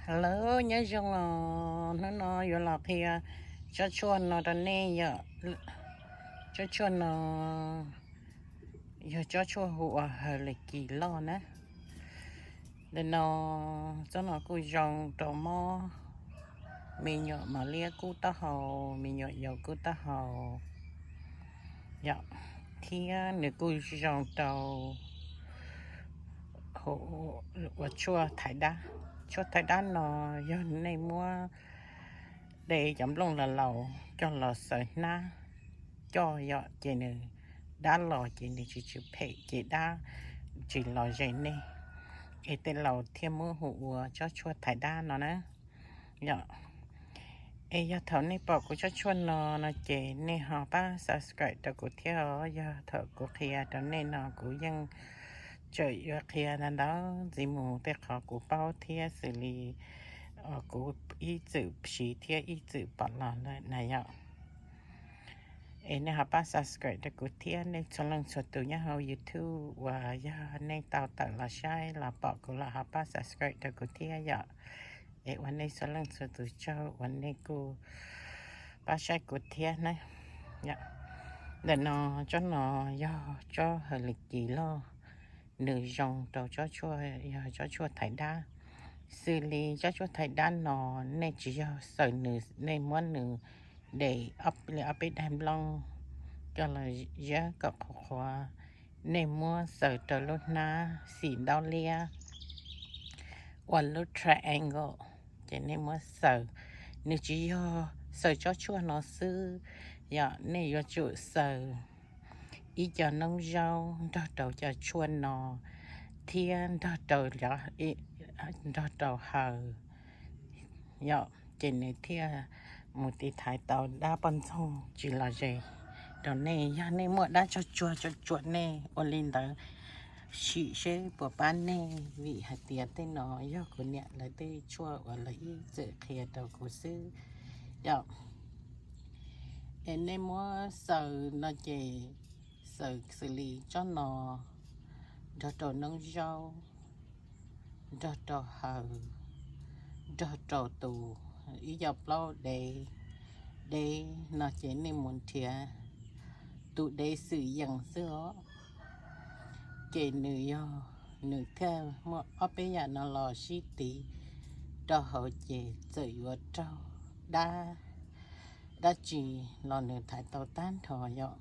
Hello, nyob zoo os, hnub no yuav los qhia tsob tshuaj no rau nej yom. Tsob tshuaj no yog tsob tshuaj hu ua hawm li kis loj na. Ntawm no, tsob no kuj zoo rau mob me nyuam mos liab kub taub hau, me nyuam yaus kub taub hau yom, thiab nws kuj zoo rau hu ua tshuaj thaiv dab. Tshuaj thaiv dab no yog nej muab de cov nplooj laus laus coj los xaws hnab coj yom, ces nws dab los ces nws tsis tsis phem, ces dab tsis los ze nej. Es tej laus thiaj muab hu ua tsob tshuaj thaiv dab no na yom. Es yog thaum nej pom kuv tsob tshuaj no no ces nej ho pab subscribe rau kuv thiab os. Yog thaum kuv qhia rau nej no kuv yeej tseem yuav qhia ntau ntau ntxiv mus tej qhov kuv paub thiab xws li kuv ib txwm siv thiab ib txwm pom los lawm na yom. Es nej ho pab subscribe rau kuv thiab, nej txhua leej txhua tus nyob hauv YouTube uas yog nej tau tawm los saib los pom kuv los ho pab subscribe rau kuv thiab yom. Es ua nej txhua leej txhua tus tsaug uas nej kuj pab saib kuv thiab na. Ntawm no, tsob no yog tsob hawm li kis loj, nws zoo rau tsob tshuaj, yog tsob tshuaj thaiv dab. Xws li tsob tshuaj thaiv dab no, nej tsis yog xaws nws, nej muab nws de li ob peb daim nplooj coj los ziab kom qhuav qhuav, nej muab xaws rau lub hnab xim ntaub liab ua lub triangle, ces nej muab xaws. Nws tsis yog xaws tsob tshuaj no xwb yom, nej yuav tsum xaws ib co noob zaub nrog rau cov tshuaj no thiab nrog rau, nrog rau hawm yom, ces nws thiaj mus tiv thaiv tau dab poj ntxoog tsis los ze rau nej. Yog nej muaj dab tsog tsuag tsuam nej ua li ntawd, sim seb puas pab nej, vim hais tias tej no yog kuv niam lawv tej tshuaj uas lawv ib txwm qhia rau kuv xwb yom. Es nej muab xaws no ces xaws xws li tsob no nrog rau noob zaub, nrog rau hawm, nrog rau tus ib co plaub dev, dev no ces nej mus nrhiav tus dev xwm yees xwb os. Ces nws yog, nws thiaj muaj ob peb yam no los sib tiv rau hauv ces txawm yuav raug dab, dab tsi los nws thaiv tau tag nrho yom.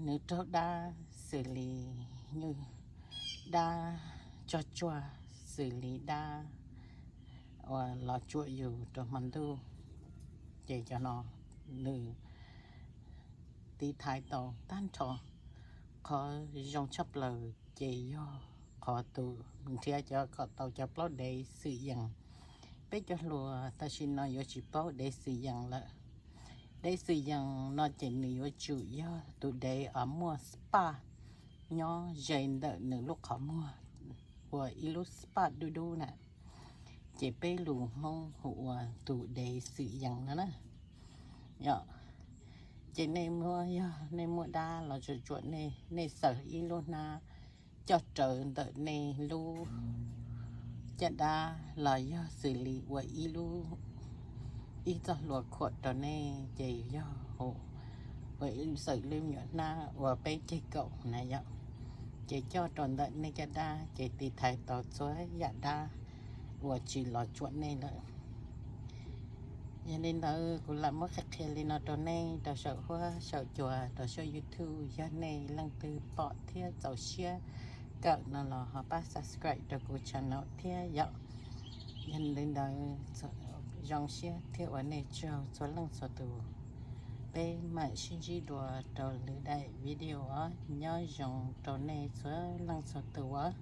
Nws raug dab xws li, nws dab tsog tsuag xws li dab uas los tsuam yus rau hmo ntuj, ces cov no nws tiv thaiv tau tag nrho. Qhov zoo tshaj plaws ces yog qhov tus nrhiav cov kom tau cov plaub dev xwm yees. Peb cov hluas tam sim no yuav tsis paub dev xwm yees lawm. Dev xwm yees no ces nws yuav tsum yog tus dev uas muaj spot nyob ze ntawm nws lub qhov muag, ua ib lub spot dub dub na, ces peb lus Hmoob hu ua tus dev xwm yees no na. Yom, ces nej muab, yog nej muaj dab los tsuam tsuam nej, nej xaws ib lub hnab coj rawv ntawm nej lub caj dab los yog xws li ua ib lub, ib txoj hlua khuam rau nej ces yog ua xaws lub nyuam hnab uas peb ceg kaum na yom, ces coj rau ntawm nej caj dab ces tiv thaiv tau txhua yam dab uas tsis los tsuam nej lawm. Yog li ntawd kuv lam muab qhia qhia li no rau nej rau saum huab saum cua rau saum YouTube. Yog nej leej twg pom thiab txaus siab kawm no los ho pab subscribe rau kuv channel thiab yom. Yog li ntawd zoo siab thiab ua nej tsaug txhua leej txhua tus. Peb mam sib ntsib dua rau lwm daim video os. Nyob zoo rau nej txhua leej txhua tus os.